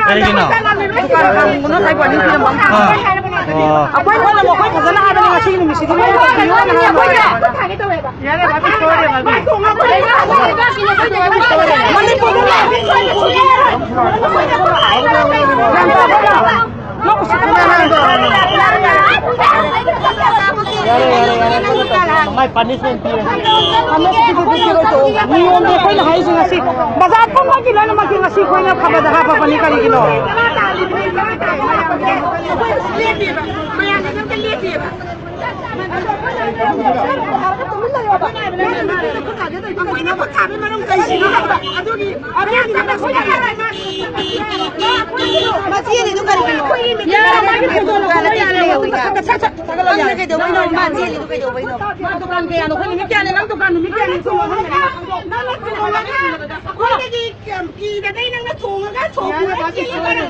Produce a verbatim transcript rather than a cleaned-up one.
ꯀꯔꯤꯒꯤꯅꯣ? ꯑꯣ꯫ ꯑꯩꯈꯣꯏꯅ ꯃꯈꯣꯏ ꯐꯖꯅ ꯍꯥꯏꯕꯅꯤ, ꯉꯁꯤꯒꯤ ꯅꯨꯃꯤꯠꯁꯤꯗꯤ ꯃꯣꯏꯅ ꯇꯧꯕꯤꯌꯣꯅ ꯍꯥꯏꯕꯅꯤ꯫ ꯃꯥꯏ punishment ꯄꯤꯔꯦ꯫ ꯅꯤꯌꯣꯝꯅꯦ ꯑꯩꯈꯣꯏꯅ ꯍꯥꯏꯔꯤꯁꯦ ꯉꯁꯤ꯫ ꯕꯖꯥꯔ ꯄꯨꯝꯕꯒꯤ ꯂꯣꯏꯅꯃꯛꯀꯤ ꯉꯁꯤ ꯑꯩꯈꯣꯏꯅ ꯐꯕꯗ ꯍꯥꯞꯄꯕꯅꯤ꯫ ꯀꯔꯤꯒꯤꯅꯣ? ꯃꯆꯦꯅꯤꯗꯨ ꯀꯔꯤꯒꯤꯅꯣ? ꯌꯥꯔꯦ, ꯃꯥꯒꯤ ꯐꯣꯇꯣ ꯂꯧꯊꯣꯛꯄ ꯌꯥꯔꯦ꯫ ꯁꯠ, ꯁꯠ, ꯁꯠ, ꯊꯥꯒꯠꯂꯣ, ꯌꯥꯔꯦ꯫ ꯀꯩꯗꯧꯕꯩꯅꯣ? ꯃꯥ ꯆꯦꯜꯂꯤꯗꯨ ꯀꯩꯗꯧꯕꯩꯅꯣ? ꯃꯥ ꯗꯨꯀꯥꯟ ꯀꯌꯥꯅꯣ? ꯑꯩꯈꯣꯏ ꯅꯨꯃꯤꯠ ꯀꯌꯥꯅꯤ ꯅꯪ ꯗꯨꯀꯥꯟ ꯅꯨꯃꯤꯠ ꯀꯌꯥꯅꯤ? ꯑꯩꯈꯣꯏꯗꯒꯤ ꯀꯤꯗꯉꯩ ꯅꯪꯅ ꯊꯣꯡꯉꯒ ꯊꯣꯡꯉꯒ ꯆꯦꯜꯂꯒ